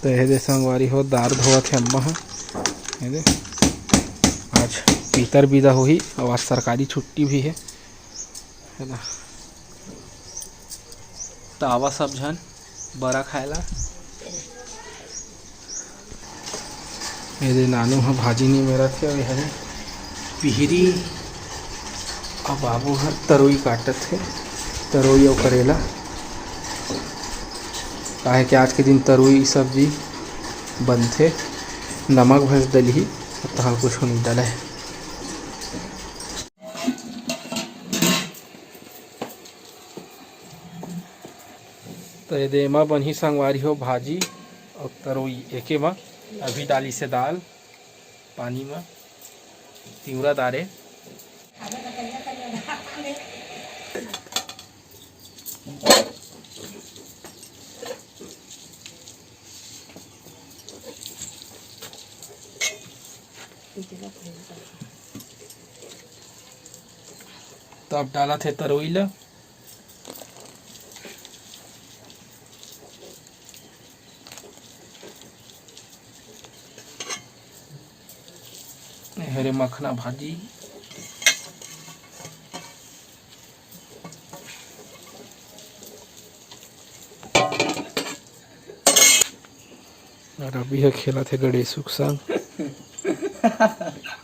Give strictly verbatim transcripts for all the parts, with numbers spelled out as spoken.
तो ये दे संगवारी हो, दार धोवत हे अम्मा ह। ये दे, आज पितर बिदा होही अउ आज सरकारी छुट्टी भी हे, है ना। तो आवा सब झन बरा खाए ला। ये दे नानू ह भाजी निमेरत हे, अउ ये हरे पिहरी, अउ बाबू ह तरोई काटत हे, तरोई अउ करेला। काहे कि आज के दिन तरोई सब्जी बनथे, नमक भर डलही, तहां कुछ नइ डले। तो ये दे एमा बनही संगवारी हो भाजी अउ तरोई एके मा। अभी डाली से दाल पानी मा, तिवरा दारे। तब डालत हे तरोई ला। हरे मखना भाजी। रवि ह खेलत हे गणेशु के संग।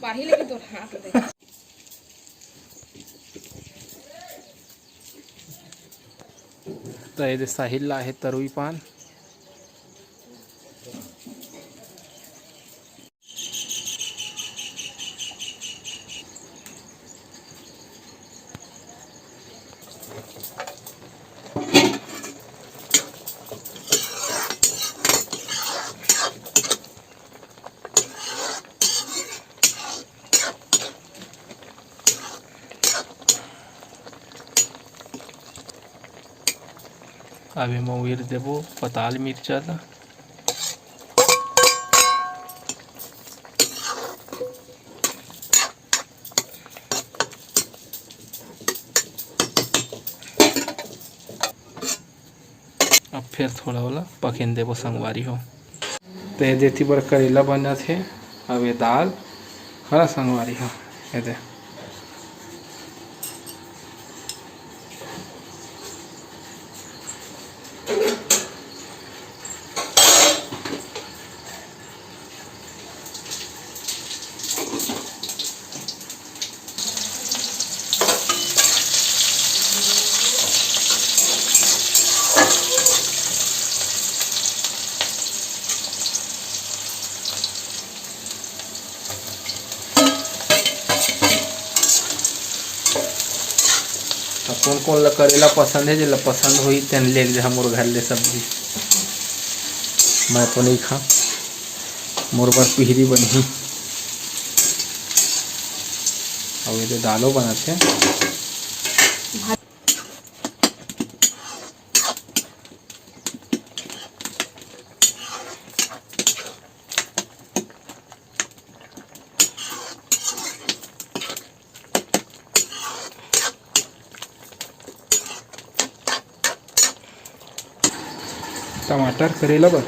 मारही लेकिन तोर हाथ दे। त ये दे साहिल ला हे तरुई पान। अब एमा उइर देबो पताल मिर्चा ला। अब फेर थोड़ा ओला पकेन देबो संगवारी हो। ते देती बर करेला बनत हे, अब ये दाल हरा संगवारी हो, ये दे। त कोन कोन ला करेला पसंद हे, जेला पसंद होही तेन लेग जा मोर घर ले सब्जी। मैं तो नइ खा, मोर बर पिहरी बनही। अउ ये दे दालो बनत हे। टमाटर करेला बर।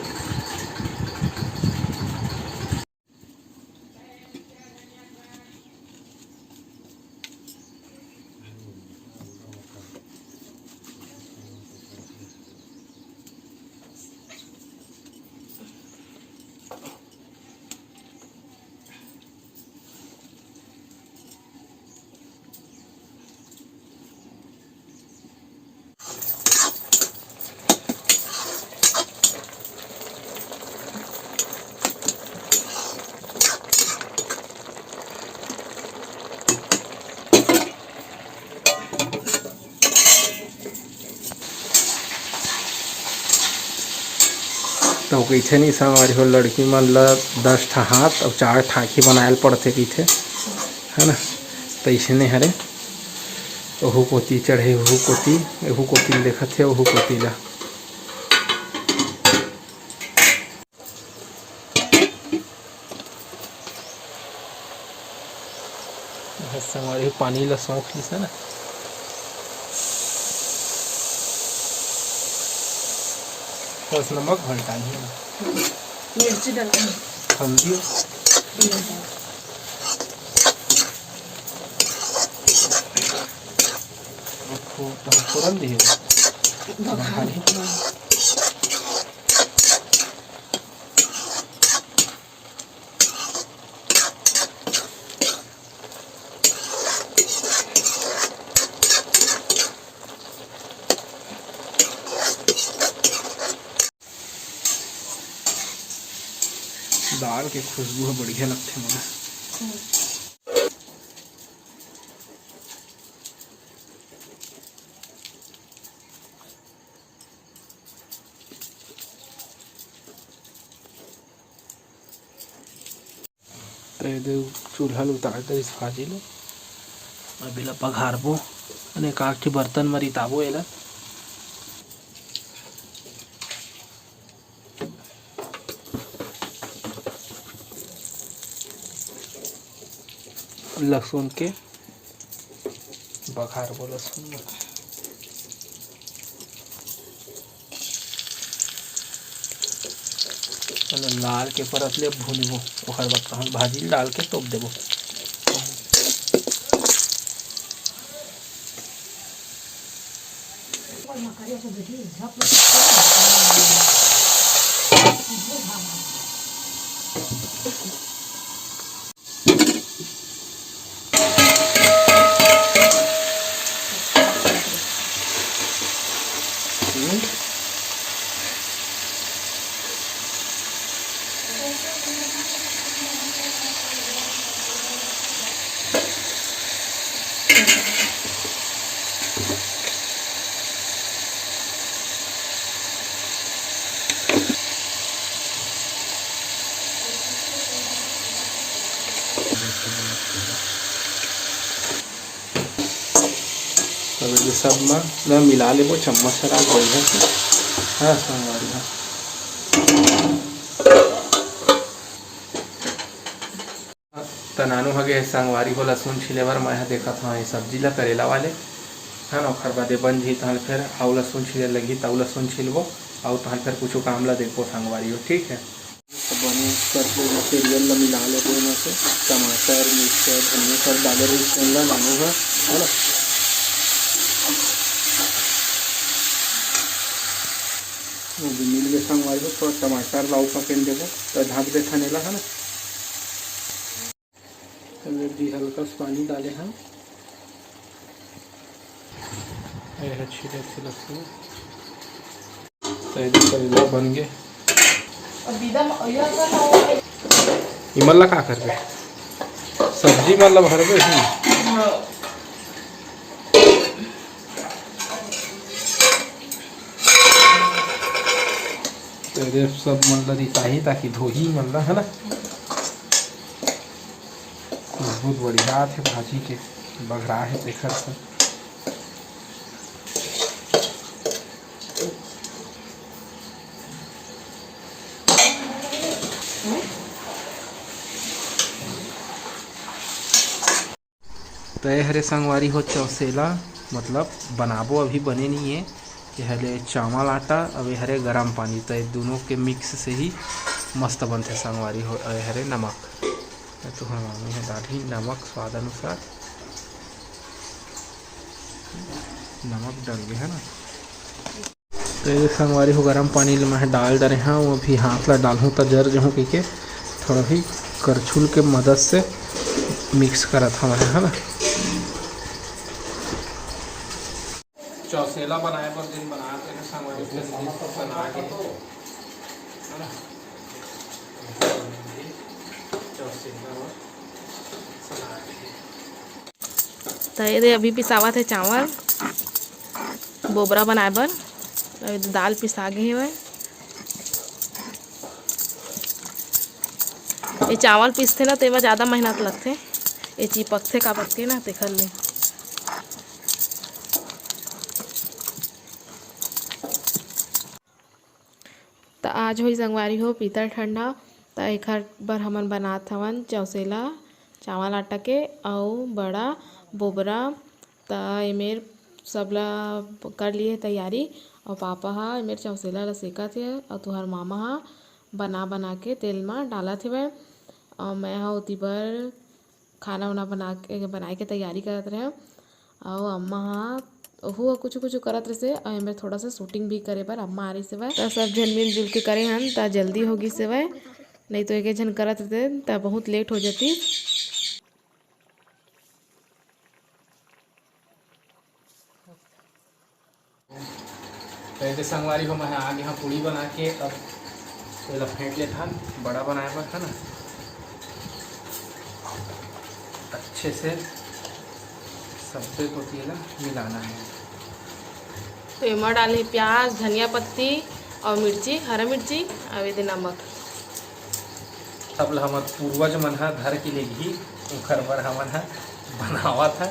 तो कहिथे नहीं संगवारी हो, लड़की मन ल दस ठा हाथ अउ चार ठा आँखी बनाए ल पड़थे कहिथे, है ना? तइसने हरे, ओहू कोती चढ़े, ओहू कोती, ओहू कोती ल देखत हे, ओहू कोती ला। बस संगवारी हो, पानी ला सौंख लिस हे ना, बस नमक घोल डालही। मिर्ची डाल। हल्दी। हम्म। अब फो-, तब फोरन दिए। बघार। बघार। हाँ। दाल के खुशबू ह बढ़िया लगथे मोला। त ये दे चूल्हा ल उतार डरिस भाजी ल। अब एला पघारबो, अने एक आध ठी बर्तन म रिताबो एला। लहसुन के बघारबो, लहसुन म। ओला लाल के परत ले भूनबो, ओकर बाद तहन भाजी ल डाल के तोप देबो। अब ये सब म ल मिला लेबो चम्मच से, राख बढ़िया से। हाँ, संगवारी, हाँ। त नानू ह गे हे संगवारी हो लहसुन छिले बर, मैं ह देखत हंव ये सब्जी ला करेला वाले, है ना। ओखर बाद ये बन जही तहन फेर अउ लहसुन छिले लगही, त अउ लहसुन छिलबो, अउ तहन फेर कुछु काम ला देखबो संगवारी हो, ठीक है। त बने कर ले मटेरियल ला मिला लेबो एमा से, टमाटर, मिर्चा, धनिया सब डाले रहिस तेन ला नानू ह, है ना। वो भी मिल गए संगवारी हो, थोड़ा टमाटर ला अउ पकेन देबो, त ढक देथन एला, है ना। एमे भी हल्का सा पानी डाले हन। ए ह छिले छिले से। त एदे करेला बन गे। अब बिदा म-, या का ना हो? इमन ला का करबे? सब्जी मन ला भरबे ही। हाँ। त एदे सब मन ला रिताही ताकि धोही मन ला, है ना? बहुत बढ़िया आथे भाजी के, बघरा हे तेखर से। त ए हरे संगवारी हो चौसेला, मतलब बनाबो, अभी बने नहीं है। ये हरे चावल आटा, अब ये हरे गरम पानी, त ये दोनों के मिक्स से ही मस्त बनथे संगवारी हो। ए हरे नमक, ए तो हम आमे है डालही नमक स्वाद अनुसार, नमक डाल के है ना। तो ये संगवारी हो, गरम पानी ल मैं डाल डरे हंव, अभी हाथ ला डालहूँ त जर जहूँ कहिके थोड़ा भी करछुल के मदद से मिक्स करत हंव, है ना। चौसेला बनाए बर दिन बना के ना संगवारी, बना के, है ना। चौसेला बना के। त ये दे अभी पिसावत हे चावल बोबरा बनाए बर। अभी दाल पिसा गे हवय। ये चावल पिसथे ना, तेमा जादा मेहनत लगथे, ये चिपकथे काबर के ना, तेखर ले। त आज होई संगवारी हो पीतल ठंडा, त एखर बर हमन बनात हवन चौसेला चावल आटा के अउ बड़ा बोबरा। त एमेर सबला कर लिए तैयारी, अउ पापा ह एमेर चौसेला ल सेकत हे, अउ तुहर मामा ह बना बना के तेल म डालत हेवय। अउ मैं ह ओती बर खाना वाना बना के, बनाए के तैयारी करत रहेंव। अउ अम्मा ह, ओहू ह कुछु कुछु करत रहिसे, अउ एमेर थोड़ा सा शूटिंग भी करे बर अम्मा आ रहिस हेवय। त सब झन मिलजुल के करे हन, त जल्दी हो गिस हेवय, नहीं तो एके झन करत रहते, त बहुत लेट हो जातिस। त एदे संगवारी हो, मैं आगे हाँ पूड़ी बना के अब एला फेंट लेथन, बड़ा बनाए बर, है ना। अच्छे से सब्बे कोती एला मिलाना है। तो एमा डाले प्याज, धनिया पत्ती अउ मिर्ची, हरा मिर्ची, अउ एदे नमक। सब ल हमर पूर्वज मन ह धर के लेगही, ओखर बर हमन ह बनावत ह।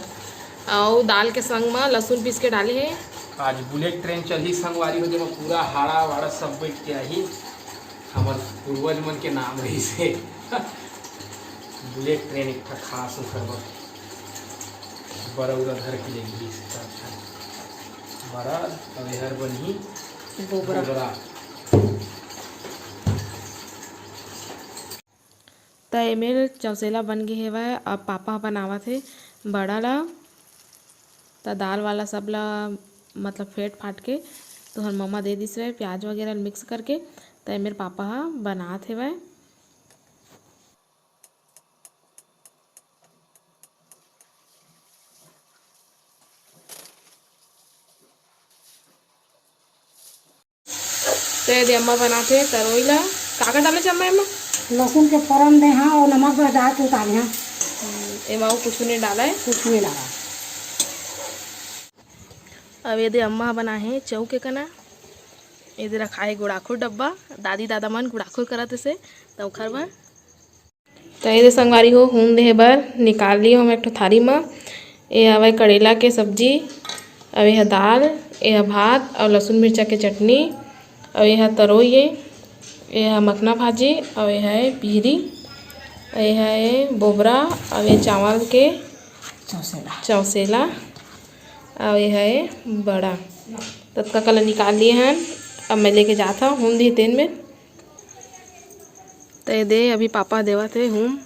अउ दाल के संग म लहसुन पीस के डाले हे। आज बुलेट ट्रेन चलही संगवारी हो, जेमा पूरा हाड़ा वाड़ा सब बैठ के आही। हमर पूर्वज मन के नाम रहिस हे बुलेट ट्रेन, एक ठा खास ओखर बर बरौरा धर के लेगही। बड़ा, अब एहर बनही बोबरा। बोबरा। त एमेर चौसेला बन गे हेवय। अब पापा ह बनावत हे बड़ा ला। त दाल वाला सब ला, मतलब, फेंट फाट के तुहर मम्मा दे दिस हवय, प्याज वगैरह मिक्स करके। त एमेर पापा ह बनात हेवय। तो ये दे अम्मा बनाथे तरोई ला। का का डाले अम्मा एमा? लहसुन के फोरन दे हाँ, और नमक बस डाल के उतारे हाँ। हम्म, एमा अउ कुछु नहीं डाला है। कुछ नहीं डाला। अब ये दे अम्मा बना है चौक के कना। ये दे रखा है गुड़ाखू डब्बा, दादी दादा मन गुड़ाखू करत से, तो ओखर बर। त एदे संगवारी हो, हूम देहे बर निकाल ली हूँ मैं एक ठो थारी म। ए हवय करेला के सब्जी, अउ ए ह दाल, ए ह भात अउ लहसुन मिर्चा के चटनी, अउ ए ह तरोई ए, ए ह मखना भाजी, अउ ए ह पिहरी, ए ह बोबरा, अउ ए चावल के चौसेला। चौसेला, अउ ए ह बड़ा। ततका कला निकाल लिए हन, अब मैं लेके जात हूँ, हूम दिही तेन में। ते दे अभी पापा देवत हे हूम।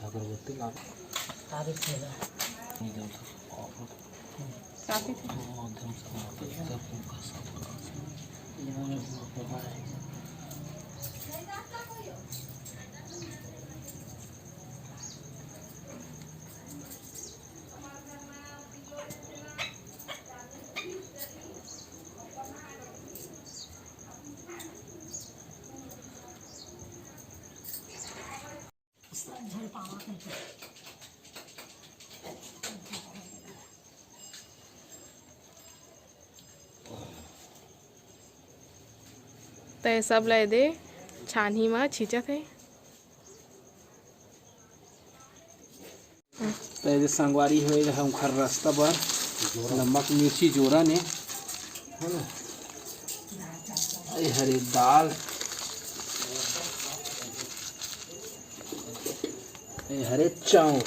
अगरबत्ती ला। काफी थे। त ये सब ला एदे छानही म छींचत हे। त एदे संगवारी हो, एदे हम खर रस्ता बर नमक मिर्ची जोरा ने, है ना? ए हरे दाल, ए हरे चाउर।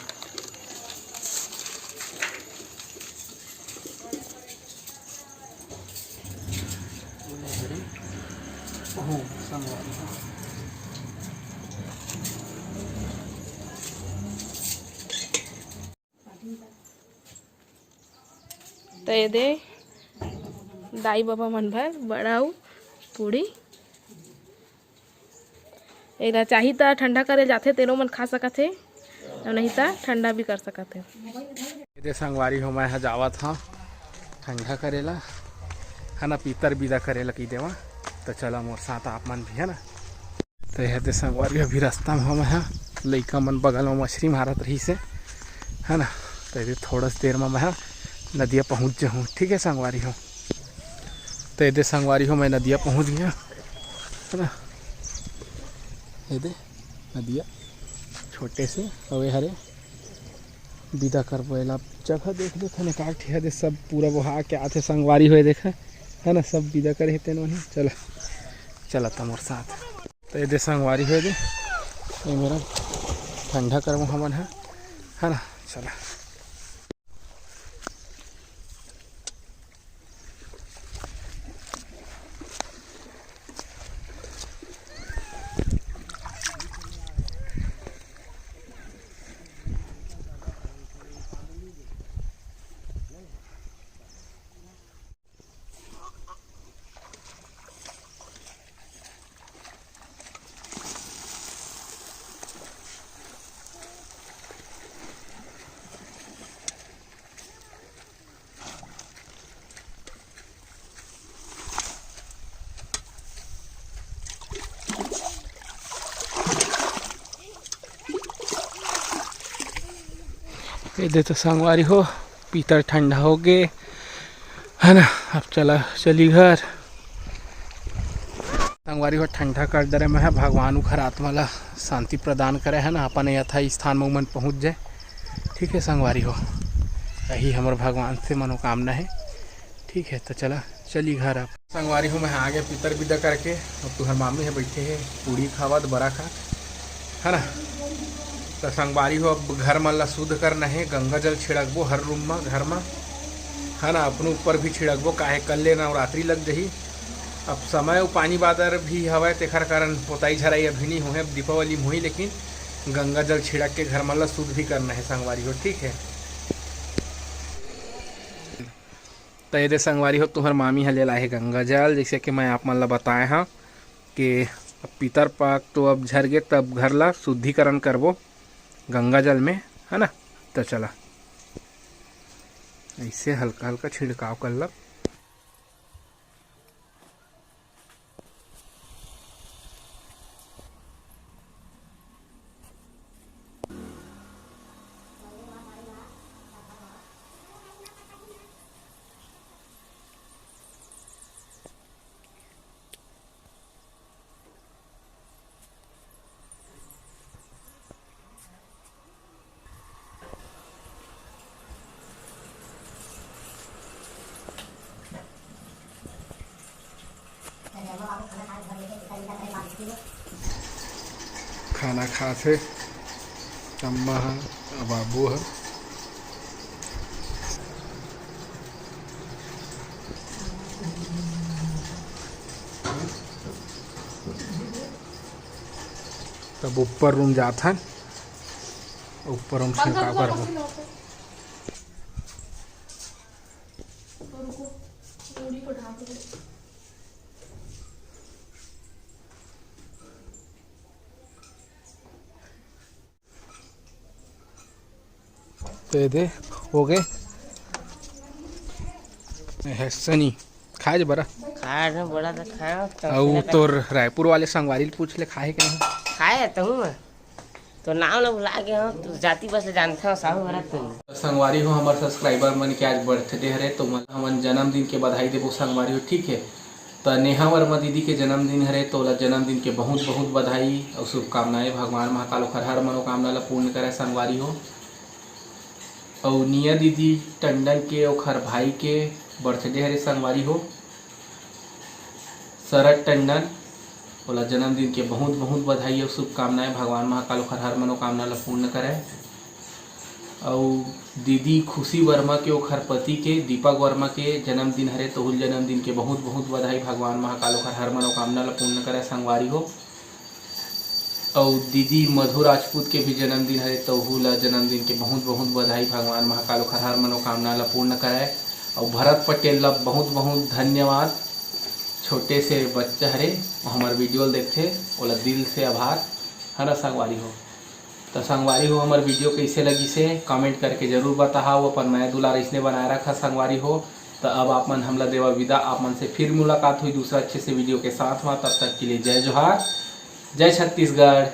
त एदे दाई बबा मन बर बड़ा अउ पूड़ी। एला चाही त ठंडा करे जाथे, तेनो मन खा सकत हे, अउ नहीं त ठंडा भी कर सकत हे। एदे संगवारी हो, मैं ह जावत हंव ठंडा करे ला, है ना, पीतर बिदा करे ला कहि देवा। त चला मोर साथ आप मन भी, है ना। त एदे संगवारी हो, अभी रास्ता म हवं मैं ह, लइका मन बगल म मछरी मारत रहिस हे, है ना। त एदे थोड़ा स देर म मैं ह नदिया पहुँच जाहूँ, ठीक है संगवारी हो। त एदे संगवारी हो, मैं नदिया पहुँच गेंव, है ना। एदे नदिया छोटे से अउ ए हरे बिदा करबो एला। जगह देख, देख ने का ठिया दे, सब पूरा बोहा के आथे संगवारी हो, ए देख, है ना, सब बिदा करे हे तेनो ही। चला, चला त मोर साथ। त एदे संगवारी हो, एदे ये मेरा ठंडा करबो हमन ह, है ना। चला। एदे तो संगवारी हो, पीतर ठंडा हो गे, है ना। अब चला, चली घर। संगवारी हो, ठंडा कर डरे में है, भगवान उखर आत्मा ला शांति प्रदान करे, है ना, अपन यथा स्थान में उमन पहुँच जाए। ठीक है संगवारी हो, यही हमर भगवान से मनोकामना है। ठीक है, तो चला, चली घर अब। संगवारी हो, मैं आ गया पितर बिदा करके। अब तुहर मामी है बैठे है, पूड़ी खावत, बरा खात, है ना। तो संगवारी हो, अब घर मन ला शुद्ध करना है, गंगा जल छिड़कबो हर रूम में, घर में, है ना। अपने ऊपर भी छिड़कबो, काहे कल्ले नवरात्रि लग जही। अब समय अउ पानी बादर भी हवय, तेखर कारण पोताई झराई अभी नहीं होहे, अब दीपावली में होही, लेकिन गंगा जल छिड़क के घर मन ला शुद्ध भी करना है संगवारी हो, ठीक है। त एदे संगवारी हो, तुहर मामी ह ले लाए हे गंगा जल, जैसे कि मैं आप मन ला बताए हंव कि अब पितर पाक तो अब झर गे, तब घर ला शुद्धिकरण करबो गंगा जल में, है ना। तो चला, ऐसे हल्का हल्का छिड़काव कर ला। खाना खात हे अम्मा ह, बाबू ह। तब ऊपर रूम जात हन, ऊपर रूम छिड़काव करबो। तो ये दे, हो गए। ये है सनी, खाए जे बरा। खाए जे बरा तो खाए, तो अउ तोर रायपुर वाले संगवारी ल पूछ ले, खाए के नहीं? खाए तो हूँ मैं। तो नाम ला भुला गए हो, तो जाति बस ले जानते हो, साहू भरत तो। संगवारी हो, हमारे सब्सक्राइबर मन के आज बर्थडे हरे, तो मन, हमन जन्मदिन के बधाई देबो संगवारी हो, ठीक है। त नेहा वर्मा दीदी के जन्मदिन हरे, त ओला जन्मदिन के बहुत बहुत बधाई अउ शुभकामनाएं। भगवान महाकाल ओखर हर मनोकामना ला पूर्ण करय संगवारी हो। अउ निया दीदी टंडन के ओखर भाई के बर्थडे हरे संगवारी हो, शरद टंडन, ओला जन्मदिन के बहुत बहुत बधाई अउ शुभकामनाएं। भगवान महाकाल ओखर हर मनोकामना ला पूर्ण करय। अउ दीदी खुशी वर्मा के ओखर पति के दीपक वर्मा के जन्मदिन हरे, तोहुल जन्मदिन के बहुत बहुत बधाई। भगवान महाकाल ओखर हर मनोकामना ला पूर्ण करय संगवारी हो। अउ दीदी मधु राजपूत के भी जन्मदिन हरे, तोहू ला जन्मदिन के बहुत बहुत बधाई। भगवान महाकाल ओखर हर मनोकामना ला पूर्ण करय। अउ भरत पटेल ला बहुत बहुत धन्यवाद, छोटे से बच्चा हरे, वो हमर वीडियो ल देखथे, ओला दिल से आभार, है ना संगवारी हो। त संगवारी हो, हमर वीडियो कइसे लगिसे कमेंट करके जरूर बताहा। अपन मया दुलार इसने बनाए रखा संगवारी हो। त अब आप मन हमला देवा विदा, आप मन से फिर मुलाकात हुई दूसरा अच्छे से वीडियो के साथ में। तब तक के लिए जय जोहार, जय छत्तीसगढ़।